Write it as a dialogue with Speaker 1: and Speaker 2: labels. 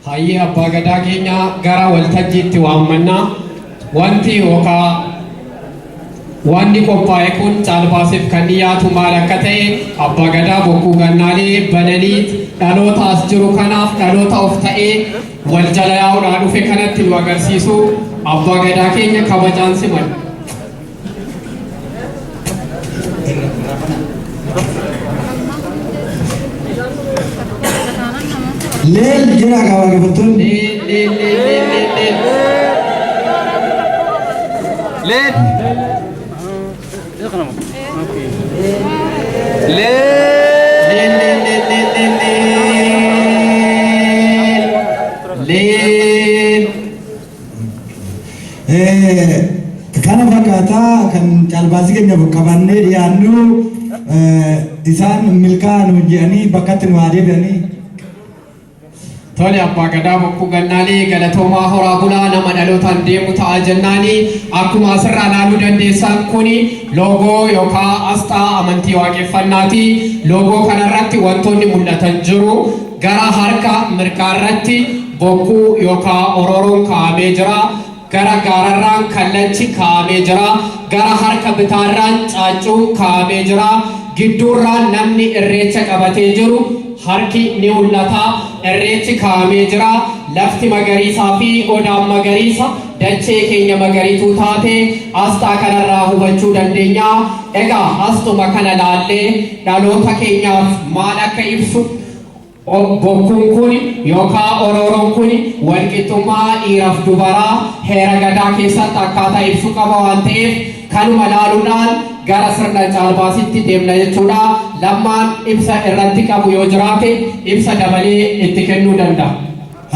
Speaker 1: Hayyee Abbaa Gadaa keenya gara waltajjiitti waammanna. Wanti yookaa wanni qophaa'e kun caalbaasiif kan dhiyaatu maal akka ta'e Abbaa Gadaa Bokkuu Gannaalee bananiit dhaloota as jiru kanaaf dhaloota of ta'ee wal jala yaa'uudhaa dhufe kanatti nu agarsiisu. Abbaa Gadaa keenya kabajaan simanna.
Speaker 2: Leel jedhaa gaa waaqeffattoonni.
Speaker 1: Leel leel leel leel leel leel.
Speaker 3: Leel. Leel.
Speaker 1: Leel leel leel leel leel leel. Leel.
Speaker 2: Kana fakkaataa kan caalbaasii keenya qabannee dhiyaannu isaan milkaa'aa nuun jedhanii bakkatti nu haa deebi'anii.
Speaker 1: Tole Abbaa Gadaa Bokkuu Gannaalee galatoomaa horaa bulaa nama dhalootaan deemu ta'a jennaani akkuma asirraa laaluu dandeessan kuni loogoo yookaan asxaa amantii waaqeffannaati. Loogoo kanarratti wantoonni mul'atan jiru. Gara harka mirgaarratti bokkuu yookaan orooroon kaa'amee jira. Gara gaararraan kallachi kaa'amee jira. Gara harka bitaarraan caaccuun kaa'amee jira. Gidduurraan namni irreecha qabatee jiru harki ni mul'ata. Irreechi kaa'amee jira. Lafti magariisaa fi odaan magariisa dachee keenya magariituu taate asxaa kanarraa hubachuu dandeenya. Egaa asxuma kana laallee dhaloota keenyaaf maal akka ibsu Bokkuun kun yookaa orooroon kun walqixxummaa dhiiraf dubaraa heera Gadaa keessatti akkaataa ibsu qaba waan ta'eef kanuma laaluudhaan gara sirna caalbaasitti deemna jechuudha. Lammaan ibsa irratti qabu yoo jiraate ibsa dabalee itti kennuu danda'a.